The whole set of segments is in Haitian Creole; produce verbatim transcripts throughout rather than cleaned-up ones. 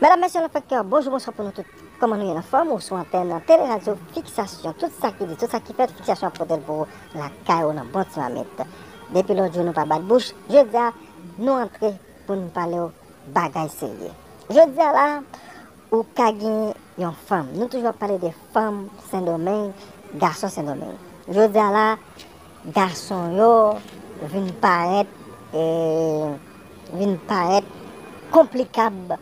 Medam, mesye, anfèt, bonjou, bonswa pou nou tout. Kòman nou ye, anfòm? Ou sou antèn nan Tele Radyo Fiksasyon. Tout sa ki di, tout sa ki fèt, Fiksasyon ap pote l pou ou lakay ou nan bon ti mamit. Depi lòt jou nou pa bat bouch, jodi a nou antre pou n pale w bagay serye. Jodi a la, ou ka gen yon fanm. Nou toujou ap pale de fanm Sendomeng, gason Sendomeng. Jodi a la, gason yo vin parèt, e, vin parèt konplikab.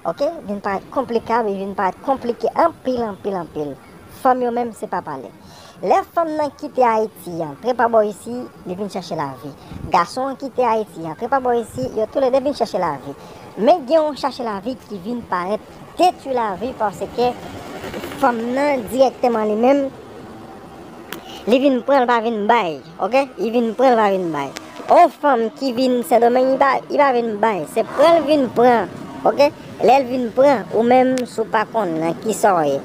Oke? Vin parèt konplikab, e vin parèt konplike anpil, anpil, anpil. Fanm yo menm, se pa pale. Lè fanm nan kite Ayiti, antre pa bò isi, li vin chache lavi. Gason an kite Ayiti, antre pa bò isi, yo toulède vin chache lavi. Men gen yon chache lavi ki vin parèt detwi lavi paske fanm nan dirèkteman li menm, li vin pran, l pa vin bay, oke? Li vin pran, l pa vin bay. On fanm ki vin Sendomeng, li pa, li pa vin bay, se pran l vin pran, oke? Lè l vin pran, ou menm, si w pa konn nan kisa w ye,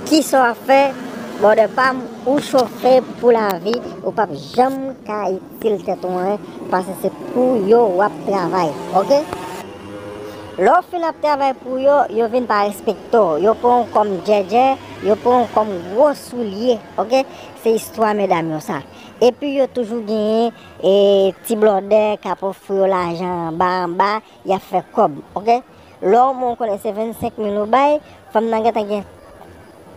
kisa w ap fè, bòdè pa m, ou chofe pou lavi, ou p ap janm ka itil tèt ou anyen, paske se pou yo w ap travay, oke? Lè w fin ap travay pou yo, yo vin pa respekte w, yo pran w kòm djèdjè, yo pran w kòm gwo soulye, oke? Se istwa medam yo sa. Epi yo toujou genyen, e, ti blòdè k ap ofri yo lajan anba anba, y ap fè kòb, oke? Lè w mwen konnen se vennsenk mil ou bay, fanm nan gentan gen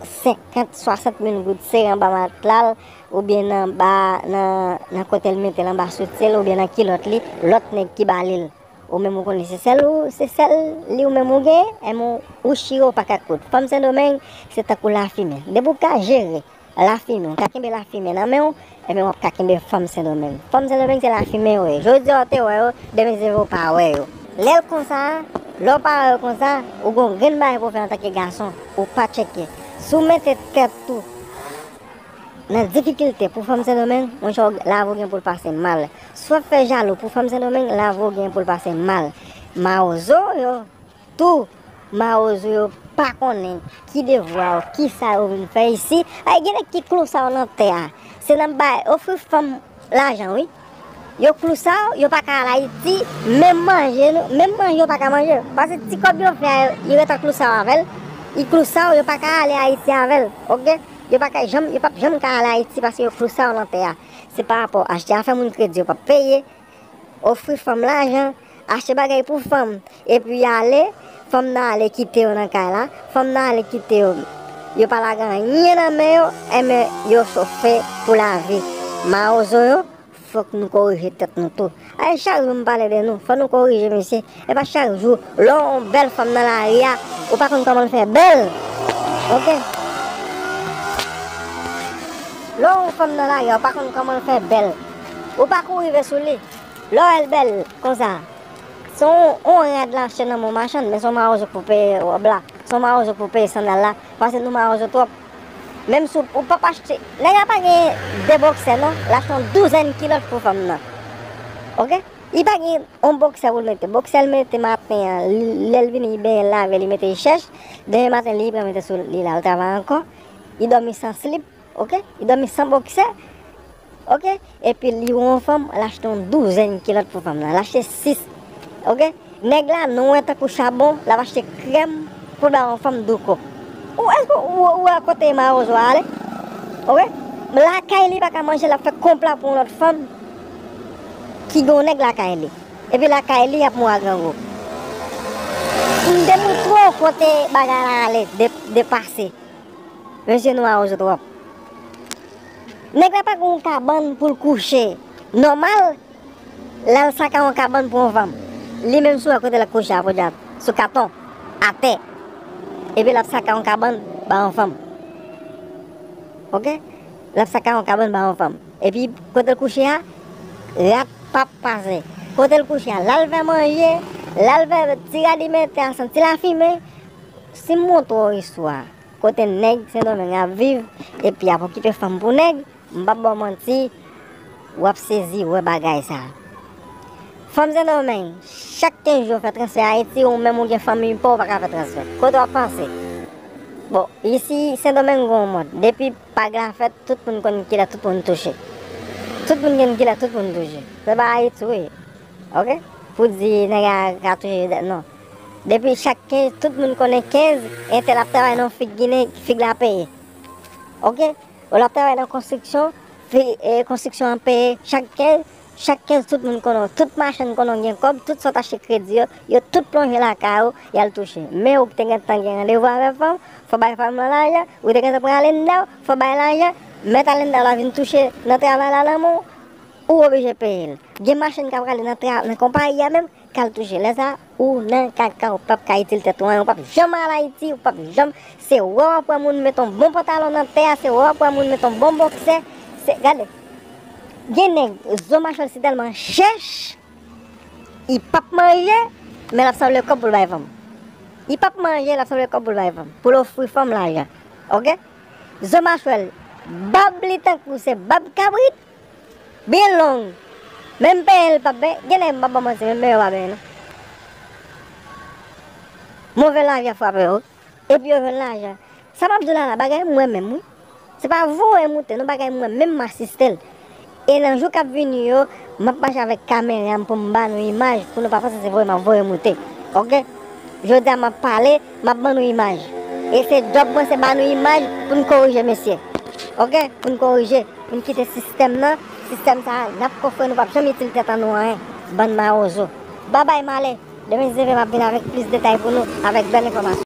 senkant, swasant mil goud sere anba matla l, oubyen nan ba, nan, nan kote l mete l anba soutyen l, oubyen nan kilòt li, lòt nèg ki ba li l. Ou menm ou konnen se sèl ou, se sèl li ou menm ou gen, enben ou chire ou pa ka koud. Fanm Sendomeng, se tankou lafimen. Depi w ka jere lafimen, w ka kenbe lafimen nan men w, enben w ap ka kenbe fanm Sendomeng. Fanm Sendomeng se lafimen yo ye. Jodi a w te wè yo, demen se vre w pa wè yo. Lè l konsa, lè w pa wè yo konsa, ou gon grenn bagay pou w fè antanke gason, ou pa tcheke. Si w mete tèt ou nan difikilte pou fanm Sendomeng, monchè, lavi w gen pou l pase mal. Si w ap fè jalou pou fanm Sendomeng, lavi w gen pou l pase mal. Mawozo yo tou, mawozo yo pa konnen ki devwa yo, ki sa yo vin fè isi. Ay, gen nèg ki klousa w nan tè a. Se nan bay, ofri fanm lajan, wi. Yo klousa w, yo pa ka al Ayiti, menm manje nou, menm manje yo pa ka manje. Paske ti kòb yo fè a, yo, yo gentan klousa w avè l. Yo klousa w, yo pa ka ale Ayiti avè l, oke? Yo pa ka janm, yo p ap janm ka ale Ayiti paske yo klousa w nan tè a. Se pa rapò achte afè moun kredi yo p ap peye, ofri fanm lajan, achte bagay pou fanm, epi ale, fanm nan ale kite yo nan kay la, fanm nan ale kite yo, yo pa lage anyen nan men yo, enben yo chofe pou lavi. Mawozo yo, fòk nou korije tèt nou tou. Ay, chak jou m pale de nou, fò nou korije, mesye. E pa chak jou, lè w wè yon bèl fanm nan lari a, ou pa konn kòman l fè bèl. Oke? Lè w wè yon fanm nan lari a, ou pa konn kòman l fè bèl. Ou pa kouri rive sou li. Lè w wè l bèl konsa, se yon, yon rad l achte nan men yon machann, men se yon mawozo k pou peye wòb la. Se yon mawozo k pou peye sandal la. Paske nou mawozo twòp. Menm si w, ou p ap achte, nèg la pa gen de bòksè non, l achte yon douzèn kilòt pou fanm nan. Oke? Li pa gen yon bòksè pou l mete. Bòksè l mete maten an, lè l vini, li benyen, l lave, li mete, li chèch. Demen maten, li pran mete sou li, l al travay ankò. Li dòmi san slip, oke? Li dòmi san bòksè, oke? Epi li wè yon fanm, l achte yon douzèn kilòt pou fanm nan. L achte sis, oke? Nèg la nwè tankou chabon, l ap achte krèm pou l ba yon fanm douko. Ou, èske ou, ou wè kote mawozo a ale? Oke? Lakay li pa ka manje, l ap fè konpla pou yon lòt fanm ki gen yon nèg lakay li. Epi lakay li ap mouri a grangou. M te montre w kote bagay la ale de, de pase. Mesye, nou mawozo twòp. Nèg la pa gen yon kabann pou l kouche. Nòmal, l al saka yon kabann pou yon fanm. Li menm sou kote l ap kouche a, podyab, sou katon, atè. Epi l ap saka yon kabann ba yon fanm. Oke? L ap saka yon kabann ba yon fanm. Epi kote l kouche a, rat p ap pase. Kote l kouche a, l al fè manje, l al fè ti rad li mete a santi lafimen. Si m montre w istwa kote nèg Sendomeng ap viv, epi ap okipe fanm pou nèg, m p ap ba w manti, w ap sezi wè bagay sa. Fanm Sendomeng, chak kenz jou yo fè transfè Ayiti, ou menm ou gen fanmi pa w, ou pa ka fè transfè. Kote w ap pase? Bon, isi Sendomeng gen yon mòd. Depi pag la fèt, tout moun konn kilè tout moun touche. Tout moun konn kilè tout moun touche. Se pa Ayiti wi. Oke? Pou di nèg la ka touche, non. Depi chak kenz, tout moun konnen kenz, entèl ap travay nan fig Ginen, fig la peye. Oke? Ou l ap travay nan konstriksyon, fi, e, konstriksyon an peye chak kenz, chak kenz tout moun konnen w, tout machann konnen w gen kòb, tout sa w t achte kredi yo, yo tout plonje lakay ou, y al touche. Men ou ki te gentan gen randevou avè fanm, fò bay fanm lan lajan, ou te gentan pran Alenda w, fò bay lajan, mèt Alenda w la vin touche nan travay la nan men w, ou oblije peye l. Gen machann k ap rale nan tra-, nan konpayi a menm, k al touche. Lè sa a, ou nan kaka, ou p ap ka itil tèt ou anyen, ou p ap janm al Ayiti, ou p ap janm, se wè w ap wè moun met yon bon pantalon nan tè a, se wè w ap wè moun met yon bon bòksè, se, gade, gen nèg, zo machwèl si tèlman chèch, li p ap manje, men l ap sanble kòb pou l bay fanm. Li p ap manje, l ap sanble kòb pou l bay fanm, pou l ofri fanm lajan, oke? Zo machwèl, bab li tankou se bab kabrit, byen long. Menm penyen l p ap benyen, gen nèg m p ap ba w manti, menm penyen yo pa benyen non. Move lavi ap frape yo, wi. Epi yo jwenn lajan. Sa m ap di w la la, bagay m wè menm, wi. Se pa voye moute non, bagay m wè menm, m asiste l. E nan jou k ap vini yo, m ap mache avèk kamera m pou m ba nou imaj, pou nou pa panse se voye m ap voye moute. Oke? Jodi a m ap pale, m ap ban nou imaj. E se djòb mwen, se ba nou imaj pou n korije, mesye. Oke? Pou n korije, pou n kite sistèm nan, sistèm sa a, n ap kofre, nou p ap janm itil tèt an nou anyen. Bann mawozo. Babay, m ale. Demen si Dye vle, m ap vin avèk plis detay pou nou, avèk bèl enfòmasyon.